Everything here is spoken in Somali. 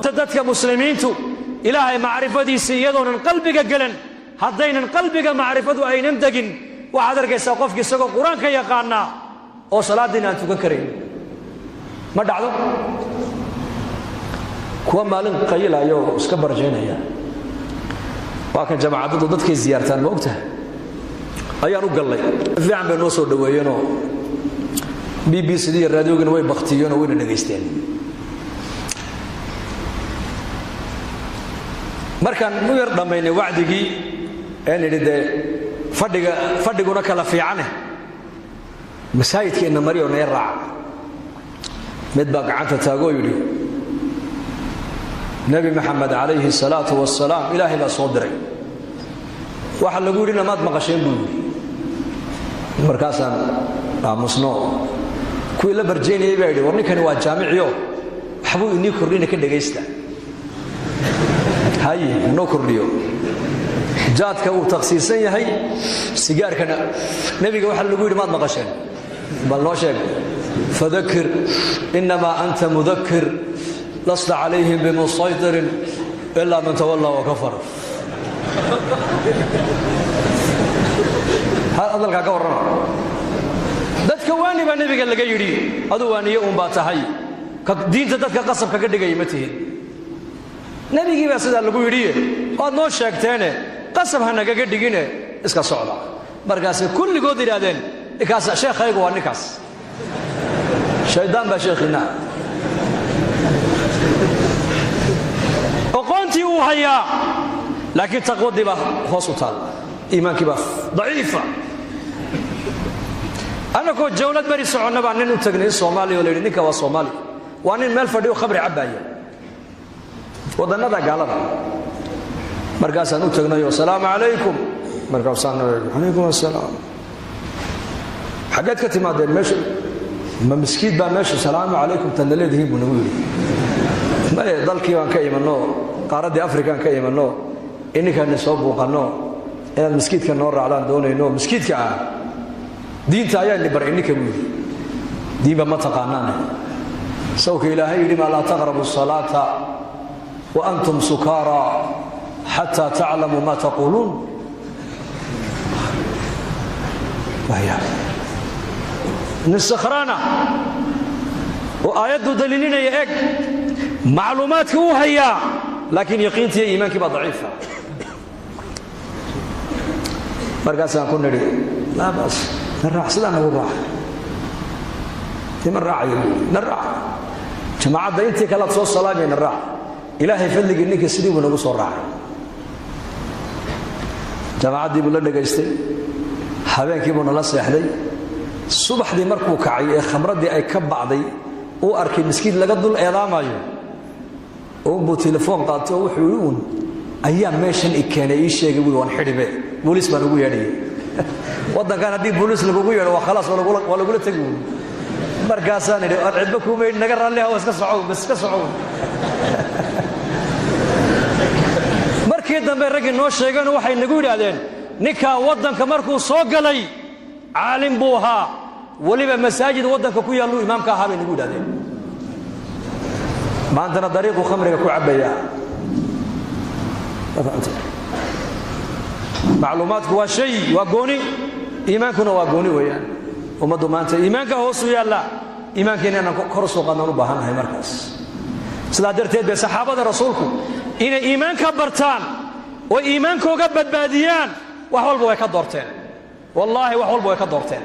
Quluubta dadka muslimiintu Ilaahay macrifadiisa iyadoonan qalbiga gelan, haddaynan qalbiga macrifadu aynan degin, waxaad arkaysaa qofki isagoo Qur-aanka yaqaanaa oo salaaddiina aan tukan karayn. Ma dhacdo? Kuwa maalin qayilaya oo iska barjaynaya, waa kan jamaacadadu dadkay ziyaartaan, ma ogtahay, ayaan u gallay. Fiican bay noo soo dhoweeyeenoo BBC iyo raadiogina way baktiyeenoo wayna dhegaysteen. Markaan u yar dhammaynay wacdigii ee nidhi dee fadhiga fadhiguna kala fiicane, masaajidkeenna mariyo naga raaca, mid baa gacanta taagoo yidhi: Nebi Maxamed calayhi salaatu wasalaam Ilaahay baa soo diray, waxa lagu yidhina maad maqasheen, buu yidhi. Markaasaan aamusno. Kuwii la barjaynayay baa yidhi: War ninkani waa jaamiciyo, waxbuu inii kordhina, ka dhegaysta. Haye, inoo kordhiyo. Jaadka uu takhsiisan yahay, sigaarkana nebiga waxa lagu yidhi maad maqasheen? Bal noo sheeg. Fadakir inamaa anta mudakir, lasta calayhim bimusaytirin ilaa man tawallaa wakafar. Hadalkaa ka warrama. Dadka waani baa nebiga laga yidhi, aduu waaniye uun baa tahay, diinta dadka qasab kaga dhigaya ma tihin. Nebigii baa sidaa lagu yidhiye, waad noo sheegteene, qasab ha nagaga dhigine, iska socda. Markaasay kulligood yidhaahdeen: Ninkaas sheekhaygu waa ninkaas, shaydaan baa sheekhiinaa. Oqoontii uu hayaa, laakiin taqwadii baa hoos u taal, iimaankii baa daciifa. Annagoo jawlad beri soconna baa nin u tagnay Soomaaliya oo la yidhi ninka waa Soomaali, waa nin meel fadhiyo khamri cabbaaya, waddannada gaalada. Markaasaan u tagnayoo: Asalaamu calaykum. Markaasaan: Calaykum assalaam, xaggeed ka timaadeen? Meesha ma miskiid baa meesha salaamu calaykum tadna leedihiin, buu nagu yidhi. Maye, dalkii baan ka imanno, qaaraddii Afrikaan ka imanno, ininkaani soo buuqanno, inaad miskiidka noo raacdaan doonayno. Miskiidka ah diinta ayaa ni baray ininka, buu yidhi. Diinba ma taqaanaane. Sawka Ilaahay yidhi: Maa laa taqrabu salaata wa antum sukaara xataa taclamuu ma taquuluun. Nin sakhraana oo aayaddu daliilinaya, eg, macluumaadka uu hayaa, laakiin yaqiintii iyo iimaankii baa daciifa. Markaasaan ku nidhi: Laa baas, na raac, sidaa nagu raaca. Ima raacaya, buu yidhi. Na raac, jamaacadda intii kalead soo salaamay, na raac. Ilaahay fadligii ninka sidii buu nagu soo raacay, jamaacaddii buu la dhegaystay, habeenkii buu nala seexday. Subaxdii markuu kacay ee khamraddii ay ka bacday, uu arkay miskiin laga dul eedaamayo, uunbuu telefoon qaatay oo wuxuu yidhi: Uun ayaa meeshan i keenay, ii sheegay, buui, waan xidhibe, booliis baan ugu yeedhayay. Waddankan haddii booliis lagugu yeedho, waa khalaas, waa lagula tegi wuy. Markaasaan idhi: Ar cidba kuumaydh, naga raalli haw, iska socow bas, iska socow. Markii dambe raggii noo sheegeen waxay nagu yidhaahdeen: Ninkaa waddanka markuu soo galay caalim buu ahaa, weliba masaajid waddanka ku yaalluu imaamka ahaa, bay nagu yidhahdeen. Maantana dariiquu khamriga ku cabbaya. Macluumaadku waa shay, waa gooni, iimaankuna waa gooni weeyaan. Ummaddu maanta iimaanka hoosu yaalla, iimaankeena inaan kor soo qaadnaan u baahannahay. Markaas sidaa darteed bay saxaabada rasuulku inay iimaanka bartaan oo iimaankooga badbaadiyaan wax walba way ka doorteen. Wallaahi, wax walba way ka doorteen.